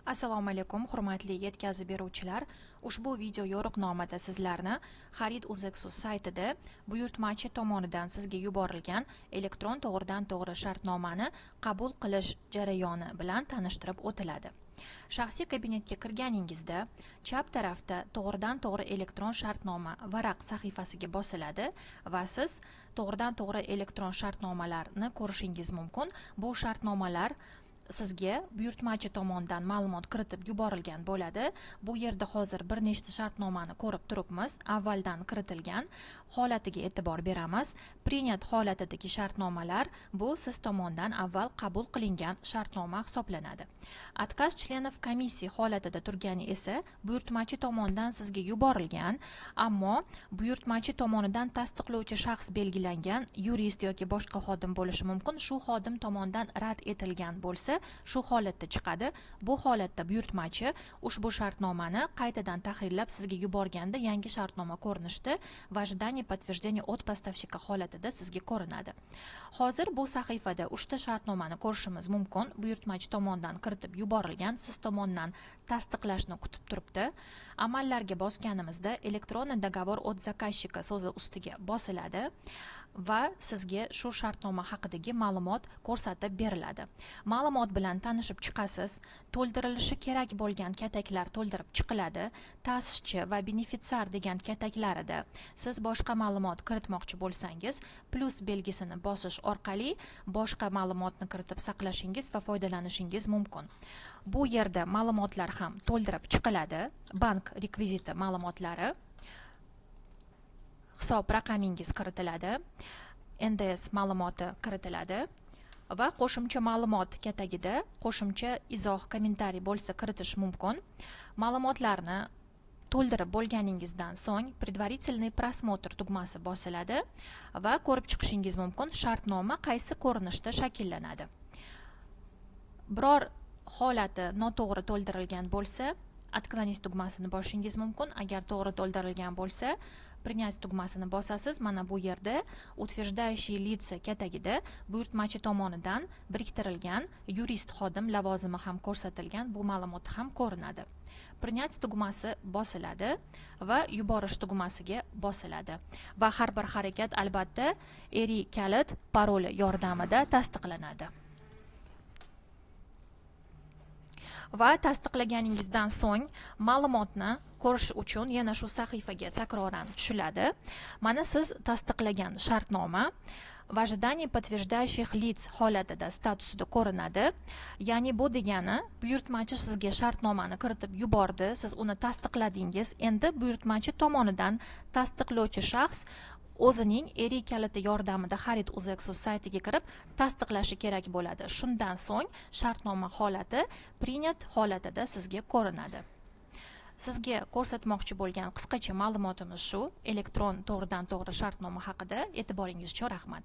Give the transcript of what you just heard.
Assalomu alaykum, hurmatli yetkazib beruvchilar. Ushbu video yo'riqnomada sizlarni Xarid Uzexus saytida buyurtmachi tomonidan sizga yuborilgan elektron to'g'ridan-to'g'ri shartnomani qabul qilish jarayoni bilan tanishtirib o'tiladi. Shaxsiy kabinetga kirganingizda chap tarafda to'g'ridan-to'g'ri elektron shartnoma varaq sahifasiga bosiladi va siz to'g'ridan-to'g'ri elektron shartnomalarni ko'rishingiz mumkin. Bu shartnomalar sizga buyurtmachi tomonidan ma'lumot kiritib yuborilgan bo'ladi. Bu yerda hozir bir nechta shartnomani ko'rib turibmiz. Avvaldan kiritilgan holatiga e'tibor beramiz. Принят holatidagi shartnomalar bu siz tomonidan avval qabul qilingan shartnoma hisoblanadi. Отказ членов комиссии holatida turgani esa buyurtmachi tomonidan sizga yuborilgan, ammo buyurtmachi tomonidan tasdiqlovchi shaxs belgilangan yurist yoki boshqa xodim bo'lishi mumkin. Shu xodim tomonidan rad etilgan bo'lsa, shu holatda chiqadi. Bu holatda buyurtmachi ushbu shartnomani qaytadan tahrirlab sizga yuborganda yangi shartnoma ko'rinishda в ожидании подтверждения от поставщика holatida sizga ko'rinadi. Hozir bu sahifada 3 ta shartnomani ko'rishimiz mumkin. Buyurtmachi tomonidan kiritib yuborilgan, siz tomonidan tasdiqlashni kutib turibdi. Amallarga bosganimizda электронный договор от заказчика so'zi ustiga bosiladi va sizga shu shartnoma haqidagi ma'lumot ko'rsatib beriladi. Ma'lumot bilan tanishib chiqasiz. To'ldirilishi kerak bo'lgan kataklar to'ldirib chiqiladi. Ta'sischi va benefitsiar degan kataklarida siz boshqa ma'lumot kiritmoqchi bo'lsangiz, plus belgisini bosish orqali boshqa ma'lumotni kiritib saqlashingiz va foydalanishingiz mumkin. Bu yerda ma'lumotlar ham to'ldirib chiqiladi. Bank rekviziti ma'lumotlari, hisob raqamingiz kiritiladi, NDS ma'lumoti kiritiladi va qo'shimcha ma'lumot katagida qo'shimcha izoh, kommentariy bo'lsa kiritish mumkin. Ma'lumotlarni to'ldirib bo'lganingizdan so'ng предварительный просмотр tugmasi bosiladi va ko'rib chiqishingiz mumkin shartnoma qaysi ko'rinishda shakllanadi. Biror holati noto'g'ri to'ldirilgan bo'lsa, отклонить tugmasini bosishingiz mumkin. Agar to'g'ri to'ldirilgan bo'lsa, принять tugmasini bosasiz. Mana bu yerda утверждающие лица katagida buyurtmachi tomonidan biriktirilgan yurist xodim lavozimi ham ko'rsatilgan, bu ma'lumot ham ko'rinadi. Принять tugmasi bosiladi va yuborish tugmasiga bosiladi va har bir harakat albatta ERI kalit paroli yordamida tasdiqlanadi. Va tasdiqlaganingizdan so'ng ma'lumotni ko'rish uchun yana shu sahifaga takroran tushiladi. Mana siz tasdiqlagan shartnoma в ожидании подтверждающих лиц holatida statusida ko'rinadi. Ya'ni bu degani buyurtmachi sizga shartnomani kiritib yubordi, siz uni tasdiqladingiz. Endi buyurtmachi tomonidan tasdiqlovchi shaxs o'zining ERI kaliti yordamida Xarid Uzexus saytiga kirib tasdiqlashi kerak bo'ladi. Shundan so'ng shartnoma holati принят holatida sizga ko'rinadi. Sizga ko'rsatmoqchi bo'lgan qisqacha ma'lumotimiz shu elektron to'g'ridan-to'g'ri shartnoma haqida. E'tiboringiz uchun rahmat.